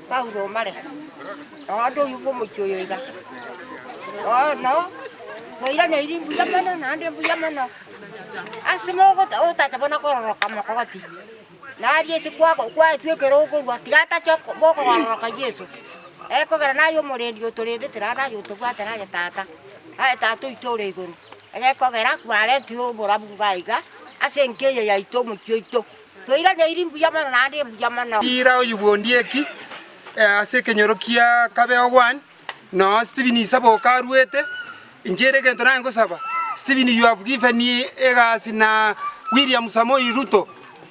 Paulo Omare, nonde oyio bw'omochie oyo iga. Bono twairaneirie mbuya mono naende mbuya mono ase mogota otacha bono kororoka mokogoti, naria ase kwako kwaetwe ekerogo korwa tiga atache oko bokogororoka Yeso. Ekogera naye omorendi otorendete naende aye otobwate naye tata, aye tata oito ore igoro, egekogera kwaretire oborabu iga iga ase enka eye yaito omochie oito. Toiraneiri mbuya mono naende mbuya mono. Ira oyio Ondieki ase ekenyoro kia Kabeo one, noo Stephen Isaboke aruete, inche ere egento naye ngosaba, Stephen you have given egasi na William Samoei Ruto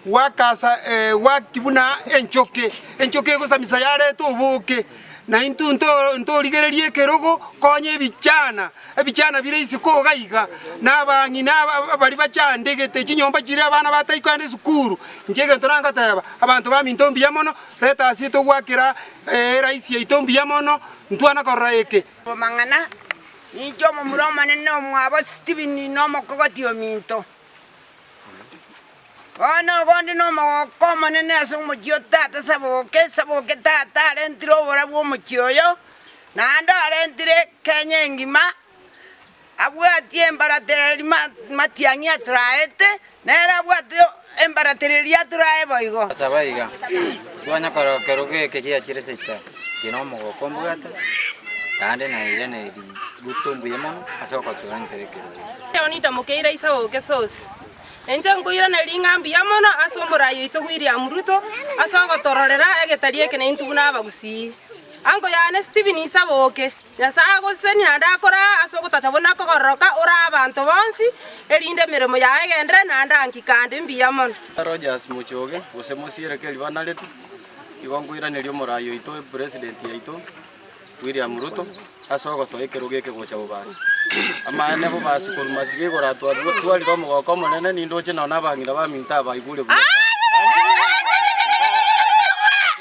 gwakasa gwaki buna enchoke, enchoke egosamisa yareta oboke, na intwe nto ntorigereria ekerogo konya ebichana. Ebichana bire isiko iga iga, na abang'ina baria bachandegete chinyomba chiria abana batai kogenda esukuru. Inche egento nangoteba, abanto baminto mbuya mono, reta ase togwakera eraisi yaito mbuya mono, ntwana korora eke. Amang'ana, Ninche omomura omonene omwabo Stephen na omokogoti ominto. Bono igo onde nomogooko omonene ase omochie o tata Saboke, Saboke tata arentire oborabu omochie oyo, naende arentire Kenya engima, abwatie embaratereri matiang'i atoraete, nere abwate embaratereri atorae boigo. Asaba iga, Twanya korora kerogo eke giachire seita, inche nomogooko mbwate, naende nairaneria Ruto mbuya mono ase ogotorentera ekerogo eke. Leonida Mokeira Isaboke Source. Inche nkoiraneria ng'a mbuya mono ase omorai oito William Ruto ase ogotororera egetari eke naintwe buna abagusii. Anko yane Stephen Isaboke, Nyasae agosesenie naende akoraa ase ogotacha buna kogororoka ore abanto bonsi, erinde emeremo yaye egenderere naende anki kande mbuya mono. Rogers Muchoge, gose Mosiere Keri Banaretu, igo nkoiraneria omorai oito epresident yaito William Ruto ase ogotoa ekerogo eke gocha bobasi. Amaene bobasi korwa masiga igoro atwarire omogoko omonene nindoche nonya na abang'ina baminto aba baigure buya sana.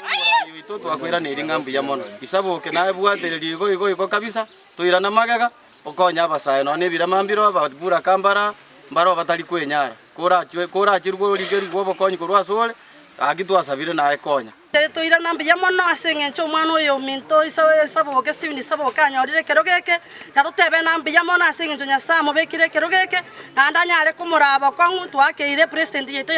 Ase omorai oito twakoiraneiri ng'a mbuya mono. Isaboke naye bwatereria igo igo igo kabisa, toirana magega, okonye abasae nonya na ebirema mbire ababuraka mbara mbaro batari kwenyara. Korachwe korachirwe origerigwe obokonyi korwa asore, gaki twasabire naye konya. Toirana mbuya mono ase engencho omwana oyo ominto Isaboke, Stephen Isaboke anyorire ekerogo eke, na totebe ng'a mbuya mono ase engencho Nyasae amobekire ekerogo eke, naende anyare komoraa bokong'u twakeire president yaito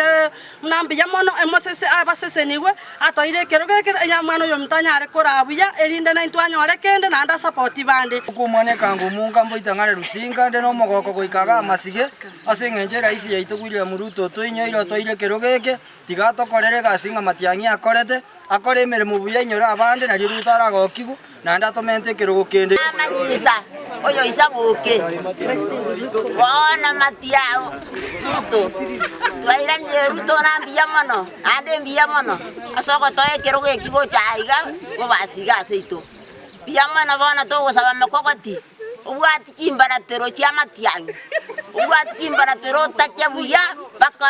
buna mbuya mono emosese abasesenigwe atoire ekerogo eke onye omwana oyo ominto anyare koraa buya erinde naintwe anyore kende naende asapoti bande. Okomwana ekango omonga mboita ng'are Rusinga, nde nomogoko goika iga amasige, ase engencho eraisi yaito William Ruto otoinyoire otoire ekerogo eke, Tiga atokorere egasi ng'a matiang'i akorete, akore emeremo buya ainyore abande, nario Ruto aragokigwe, naende atomente ekerogo kende. Amanyisa oyo Isaboke, bono matia Ruto, twairanire Ruto na mbuya mono, naende mbuya mono ase ogotoa ekerogo eki gocha aiga kobasi iga ase aito. Mbuya mono bono togosaba mokogoti, obwati chimbaratero chia matiang'i, obwati chimbaratero otache buya mpaka.